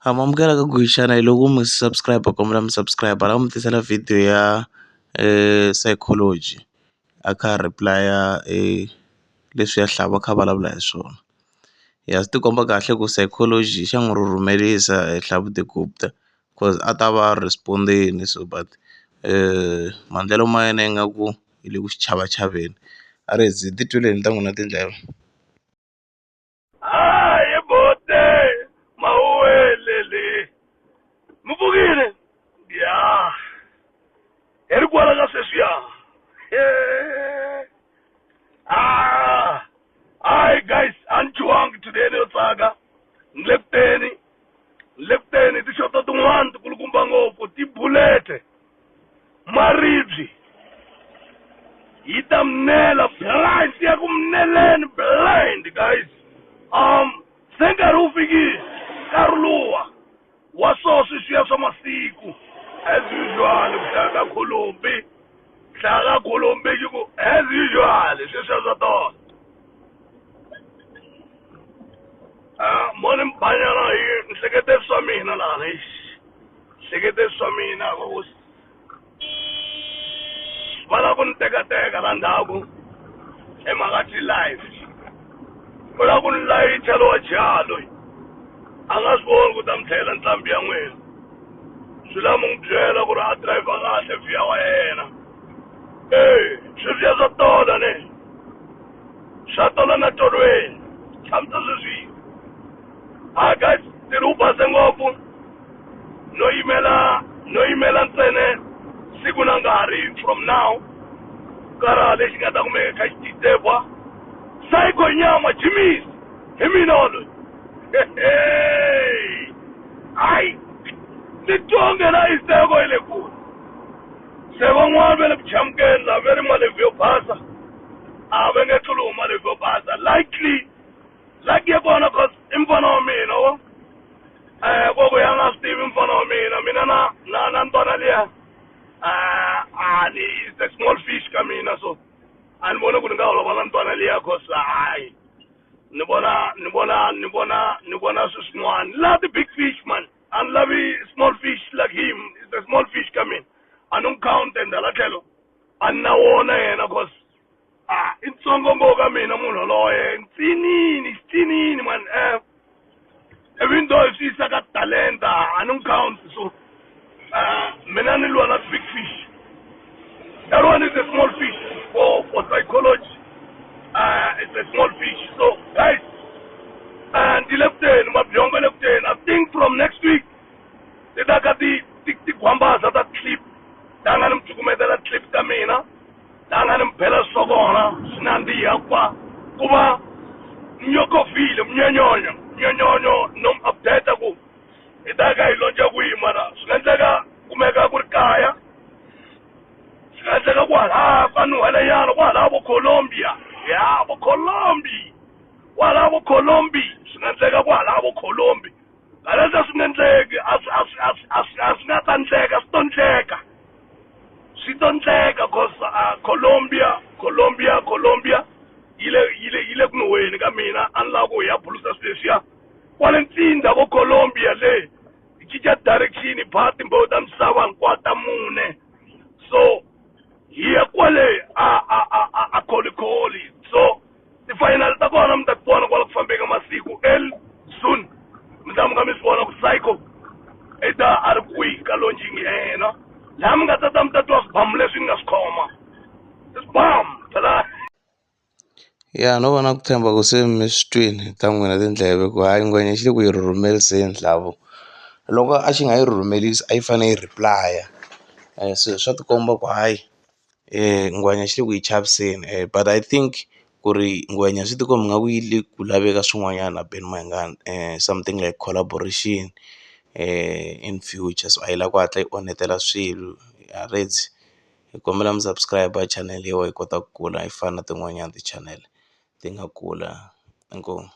Ha mi amukela ka Guxe Channel loko mi subscribe kombela mi subscribe la mi tisela video ya psychology a kha a reply-a leswi ya Hlava a kha a vulavula hi swona. Ya swi ti komba kahle ku psychology xa n'wi rhurhumelisa Hlavu The Gupta coz a ta va a respond-ini so but maendlelo ma yena ingaku i le ku xi chavachaveni. A ri hi ti tweleni ta n'wina tindleve. Hayi bote mawelele mi pfukile ya hi ri kwala ka sweswiya ah hi guys a ni chuhangi today ni yo tsaka ni le ku teni ni le ku teni tixoto tin'wana tikulukumba ngopfu tibulete maribye yi ta minela blind ya ku mineleni blind guys se nkarhi wu fikile nkarhi luwa wa swo sweswiya swa masiku as usual ku hlaya ka khulumbi hlaya ka khulumbi xi ku as usual sweswiya swa tona ah moni mbanyana hi ni hlekete swa mina lana hlekete swa mina hosi va lava ku ni tekateka la ndzhaku hi mhaka ti-live u lava ku ni layicha lowa jaha loyi a nga swi voni ku ta mi tlhela nqambi ya n'wina swi lava mi n'wi byela ku ri a driver kahle vhiya wa yena e sweswiya swa tola ne swa tola na tolweni tshamisa sweswiya a guys ntirho wu base ngopfu no yimela no yimela ntsena siku na nkarhi from now karha lexi nga ta kumeka kha xi titebwa psycho nyama jimis hi mina waloyi hayi ni tonge la iseko yi le kule se van'wana va le ku chamukeni la ve ri malebvu yo basa a va nge tluli malebvu yo basa likely lucky ya kona cause i mfana wa mina wo koko ya nga swi tivi mfana wa mina mina na na na ntwana liya a ni is a small fish ka mina so a ni voni ku ni nga holova na ntwana liya cause hayi ni vona ni vona ni vona ni vona swi swin'wana la ti-big fish man a ni lavi small fish like him is a small fish ka mina a ni n'wi count and hala tlhelo a ni na wona yena cause a i ntsongo ngopfu ka mina munhu yoloye ntsinini xitsinini man even though hi swi yisa ka talenta a ni n'wi count so mina ni lwa na big fish that one is a small fish for psychology it's a small fish so guys ndi le kuteni mabyongo le kuteni I think from next week ti ta ka ti ti tigwambaza ta clip ta nga ni mi cukumetela clip ta mina ta nga ni mi bela swa kona swi nandziha kwa ku va nyokovile mnyonyonyo mnyonyonyo no mi update ku hi ta ka hi lonca kwihi mara swi nga endleka kumeka ku ri kaya swi nga endleka kwalaha ka nuhelenyana kwalaha vo Colombia ya vo Colombia kwalaha vo Colombia swi nga endleka kwalaha vo Colombia haleswi a swi nga endleki a swi a swi a swi a swi a swi nga ta endleka swi to endleka swi to endleka cause Colombia Colombia Colombia yi le yi le yi le ku nuhweni ka mina a ni lava ku hi ya bulusa swilo leswiya kwale ntsindza vo Colombia le hi cinca direction hi ba timbewu ta misava hinkwato ta mune so hi ya kwale a a a a a kholikholi so ti-final ta kona mi ta ti vona kwala ku fambeni ka masiku el soon mi ta muka mi swi vona ku psycho i ta a ri kwihi ka launching ya yena laha mi nga ta ta mi ta twa swibamu leswi ni nga swi khoma swibamu phela. Ya no va na ku tshemba ku se mi swi twini ta n'wina tindleve ku hayi ngwenya xi le ku yi rhurhumeriseni Hlavu. Loko a xi nga yi rhurhumelisi a yi fanele yi reply-a se swa tikomba ku hayi ngwenya xi le ku yi chaviseni but I think ku ri ngwenya swi tikomba nga ku yi le ku laveka swin'wanyana na Benny Mayengani something like collaboration in future so a yi lava ku hatla yi onhetela swilo hi kombela mi subscribe channel leyiwa yi kota ku kula yi fana na tin'wanyana ti-channel ti nga kula inkomu.